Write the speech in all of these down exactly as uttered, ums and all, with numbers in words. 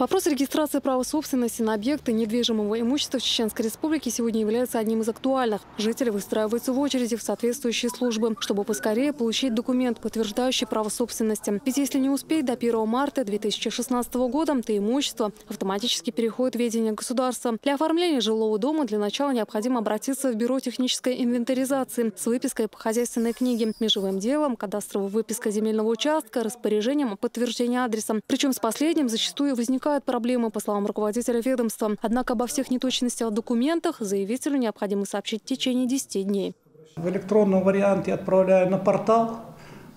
Вопрос регистрации права собственности на объекты недвижимого имущества в Чеченской Республике сегодня является одним из актуальных. Жители выстраиваются в очереди в соответствующие службы, чтобы поскорее получить документ, подтверждающий право собственности. Ведь если не успеть до первого марта две тысячи шестнадцатого года, то имущество автоматически переходит в ведение государства. Для оформления жилого дома для начала необходимо обратиться в Бюро технической инвентаризации с выпиской по хозяйственной книге, межевым делом, кадастровой выпиской земельного участка, распоряжением о подтверждении адреса. Причем с последним зачастую возникают проблемы, по словам руководителя ведомства. Однако обо всех неточностях в документах заявителю необходимо сообщить в течение десяти дней. В электронном варианте отправляю на портал.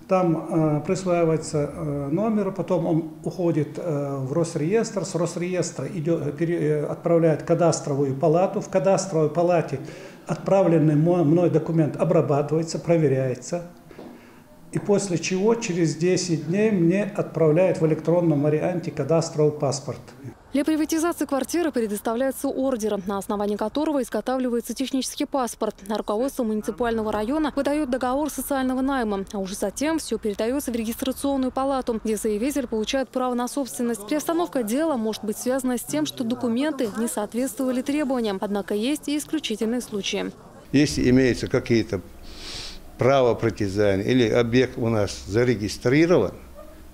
Там э, присваивается э, номер, потом он уходит э, в Росреестр. С Росреестра идет, пере- э, отправляет кадастровую палату. В кадастровой палате отправленный мо- мной документ обрабатывается, проверяется. И после чего через десять дней мне отправляют в электронном варианте кадастровый паспорт. Для приватизации квартиры предоставляется ордер, на основании которого изготавливается технический паспорт. А руководство муниципального района выдает договор социального найма, а уже затем все передается в регистрационную палату, где заявитель получает право на собственность. Приостановка дела может быть связана с тем, что документы не соответствовали требованиям, однако есть и исключительные случаи. Если имеются какие-то права притязания или объект у нас зарегистрирован,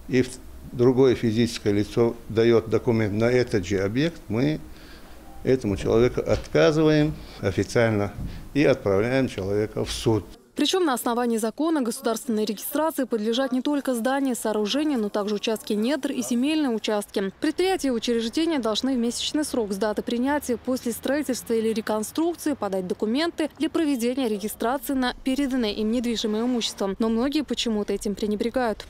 и в- другое физическое лицо дает документ на этот же объект, мы этому человеку отказываем официально и отправляем человека в суд. Причем на основании закона государственной регистрации подлежат не только здания, сооружения, но также участки недр и земельные участки. Предприятия и учреждения должны в месячный срок с даты принятия после строительства или реконструкции подать документы для проведения регистрации на переданное им недвижимое имущество. Но многие почему-то этим пренебрегают.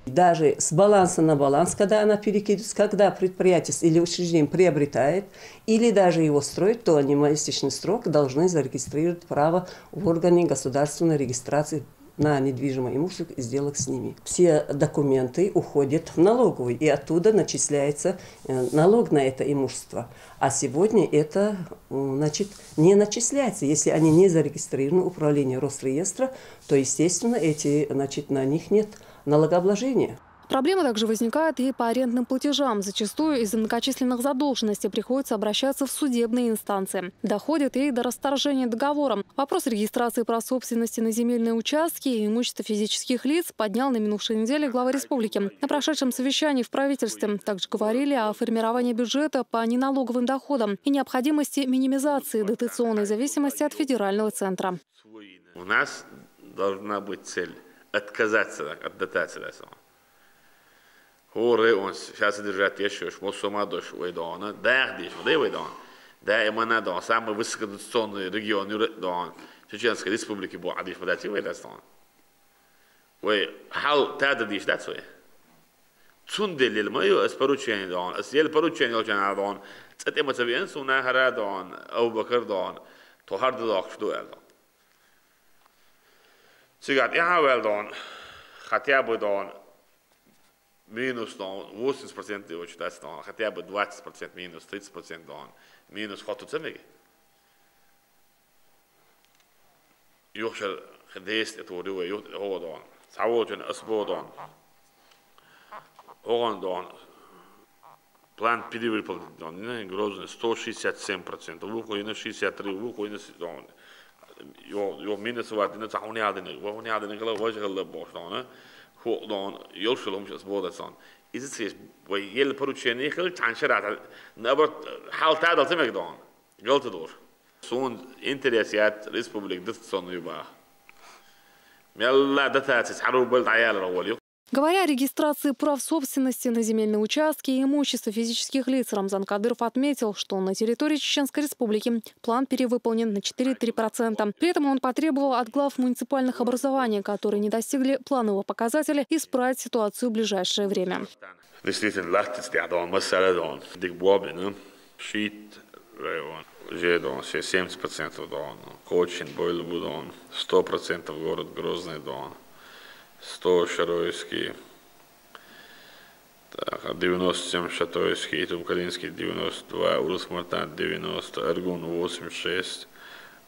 Даже с баланса на баланс, когда она перекидывается, когда предприятие или учреждение приобретает, или даже его строит, то они в месячный срок должны зарегистрировать право в органе государственной регистрации на недвижимое имущество и сделок с ними. Все документы уходят в налоговую, и оттуда начисляется э, налог на это имущество. А сегодня это м, значит, не начисляется. Если они не зарегистрированы в управлении Росреестра, то, естественно, эти, значит, на них нет налогообложения. Проблемы также возникают и по арендным платежам. Зачастую из-за многочисленных задолженностей приходится обращаться в судебные инстанции. Доходит и до расторжения договора. Вопрос регистрации прав собственности на земельные участки и имущество физических лиц поднял на минувшей неделе глава республики. На прошедшем совещании в правительстве также говорили о формировании бюджета по неналоговым доходам и необходимости минимизации дотационной зависимости от федерального центра. У нас должна быть цель отказаться от дотации. Гьора он ша содержать еш йолаш, мосома дош вай дона, дах деш ма дай вай дона. Даимана дона, самый высокодотационный регион юра дона. Чеченской республики бу адиш ма дати вай дас дона. Вай хал тада диш дац вай. Цун делил ма ю ас поручение дона, ас ел поручение йолчана дона. Цатема цавиен суна хара дона, Абубакар дона. То хар да дохш ду эл дона. Цигат я вел дона. Хотя бы дона. Минус дона, восемьдесят процентов его читать дона, хотя бы двадцать процентов минус, тридцать процентов дона. Минус хоту цамеги. Юхшар десять это вори вай, юх хо дона. Саволчен ас бо дона. Огон дона. План перевыполнить дона. Не, Грозный сто шестьдесят семь процентов. Вуко ина шестьдесят три, вуко ина дона. Йо, йо минус ват ина цахуни адина, вахуни адина кала важ гала бош дона. Хо дона, йол шулум ас бо да сон. Из цис вай ел поручение хил чаншарат. Набар хал та дал цамег дона. Галта дор. Сун интерес ят республик дат сон юба. Мелла датацис хару бал даял равал. Говоря о регистрации прав собственности на земельные участки и имущество физических лиц, Рамзан Кадыров отметил, что на территории Чеченской Республики план перевыполнен на четыре и три процента. При этом он потребовал от глав муниципальных образований, которые не достигли планового показателя, исправить ситуацию в ближайшее время. Действительно, лахтис дядон, масарадон. Дик бобина. Шит район. Жедон, семьдесят процентов дон. Кочин, Бойлбудон. Сто процентов город Грозный дон. Сто Шаройский. Так, девяносто семь Шатойский, Итумкалинский девяносто два, Урус-Мартан девяносто, Аргун восемьдесят шесть,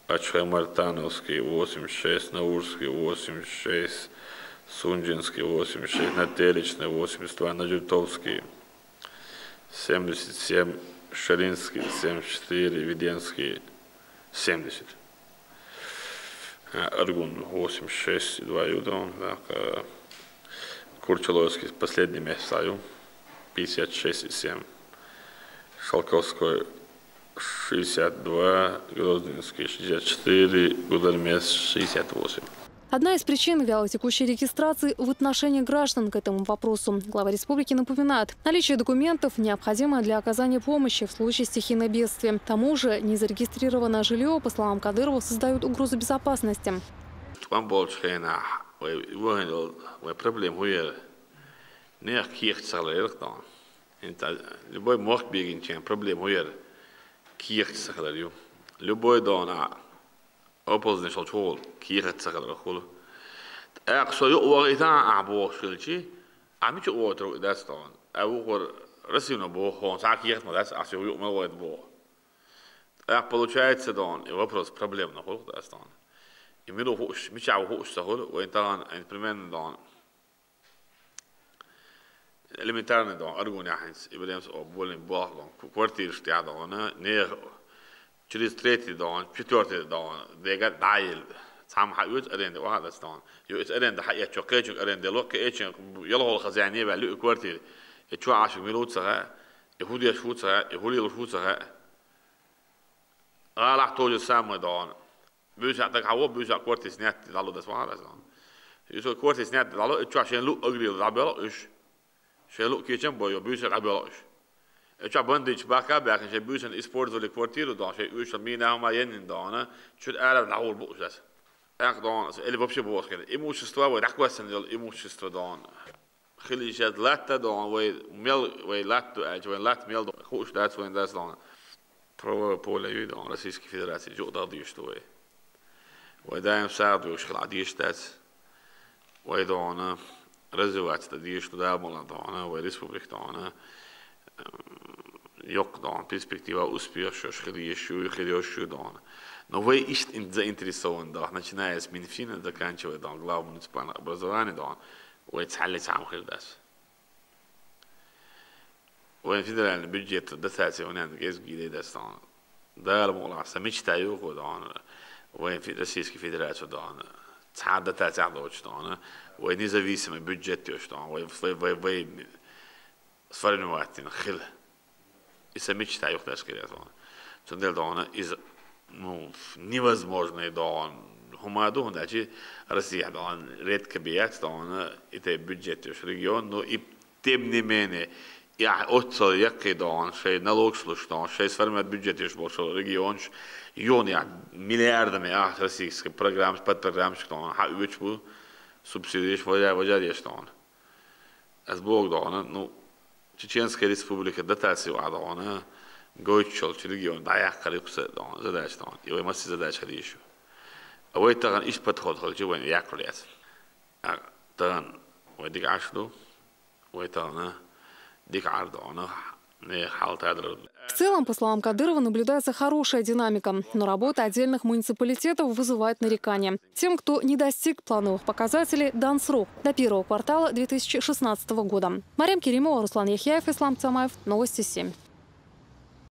Ачхой-Мартановский восемьдесят шесть, Наурский восемьдесят шесть, Сунжинский восемьдесят шесть, Нателечный восемьдесят два, Наджутовский Семьдесят семь Ширинский, семьдесят четыре Веденский, семьдесят. А, Аргун восемьдесят шесть и два ю, да, он, так, э, Курчалойский последнее место ю, пятьдесят шесть и семь. Шелковской шестьдесят два, Грозненский шестьдесят четыре, Гудермес шестьдесят восемь. Одна из причин вялой текущей регистрации в отношении граждан к этому вопросу. Глава республики напоминает, наличие документов необходимо для оказания помощи в случае стихийного бедствия. К тому же незарегистрированное жилье, по словам Кадырова, создает угрозу безопасности. Тхьовра болчу хенахь вай вахана йолу, вай проблема хӀун яра? Нехан кехат ца хилар яра тхьовра. ХӀинца любой мохк бегинчийн проблема хӀун яра? Кехат ца хилар ю. Любой дона а, оползнеш волчу хӀума кехат ца хилар хуьлу. ТӀаккха со юкъа вахийтахьа ахь бохуш хилчи, ахь мича вохуьйтур ву и дац тхьовра? Ахь вухур Расивна боху, хьуна цхьа кехат ма дац, ахь со юкъа мила вахийта боху. ТӀаккха получается дона, и вопрос проблемный хуьлу дац тхьовра. И мила ву хууш, мичахь ву хууш ца хуьлу, вайн тахана, примерно дона. Элементарный дона, Аргунехь хӀинца, Ибрахимс о болин болх дона, квартираш тӀехь дона, нехан через третий дона, четвертый дона, дега дӀаелла. Цхьамма хьаоьцу аренда, ваха дац дона. Ю, иза аренда хьаэцчо, кхечуьнга аренда ло, кхечуьнга ялхолгӀа хаза не ваьлла ю и квартира. И чохь Ӏаш мила ву ца хаьа, и хӀун деш ву ца хаьа, и хӀун лелаш ву ца хаьа. ГӀалахь тоже самое дона. Буьйсанна тӀаккха хьан вон, буьйсанна квартира снять дӀало дас вахана аса. Иза квартира снять дӀало, и чохь шайн луъ агрила дӀабоьлху уьш. Шайн луъ кечам бой, йо, буьйсанна дӀабоьлху уьш. И чохь бандиташ бахка а баьхкина, шайн буьйсанна использовали квартиру дона, шайн уьш мина хӀума еннина дона, чуьра ара дӀагӀур бу уьш дас. ТӀаккха дона, или вообще боху хир. Имущество вай дӀакхоьссина йолу имущество дона. Хила йиш яц латта а дона, вай мел вай латта ду аьлча, вайн латта мел ду хууш дац вайн дац дона. Правовое поле ю дона, Российская Федерация, жуъ дагӀа дийш ду вай. Вай даим сагӀа доьгуш хила дийш дац. Вай дона, развиваться дан дийш ду, да, мала дона, вай республика дона. Йоккха дона, перспектива, успех шош хила йиш ю, хила йиш ю дона. Но вай иштта заинтересован дахь, начиная с Минфина, заканчивая дона, глав муниципального образования дона. Вай цхьаьлли цхьаьна хир дац. Вайн федеральный бюджет дотация ваненна гезгий дай дац дона. Дала мукъалахь, сан мечта ю хӀу дона. Вайн фе-, Российский Федерация дона. Цхьа дотаци а доцуш дона. Вай независимый бюджет йош дона. Вай, вай, вай, вай сформировать дина хила. И сан мечта ю хӀу дас кхидӀа дона. Цундела дона иза, ну, невозможный дона. ХӀума ду, хӀунда аьлча Россия дона редко беяц дона, и тӀе бюджет йош регион, но и тем не менее, и ахь оццал яккхий дона, шайн налогаш луш дона, шайн сформировать бюджет йош болчу регионаш, юна яхь миллиардами ахь российский программаш, подпрограммаш дона, хьаоьцуш бу, субсидиш, важа-, важа еш дона. Ас боху дона, ну, Чеченская республика дотаци ваха дона, гойтуш йолчу регион дӀаяккхар юкъа дона, задача дона. И вай массий задача хила йиш ю. А вай тахана иштта подход хилча, вайн яккхар яц. А тахана вай дика Ӏаш ду, вай тахана дика Ӏар дона, нехан хьал тадар. В целом, по словам Кадырова, наблюдается хорошая динамика, но работа отдельных муниципалитетов вызывает нарекания. Тем, кто не достиг плановых показателей, дан срок до первого квартала две тысячи шестнадцатого года. Марем Керимова, Руслан Яхьяев, Ислам Цамаев. Новости семь.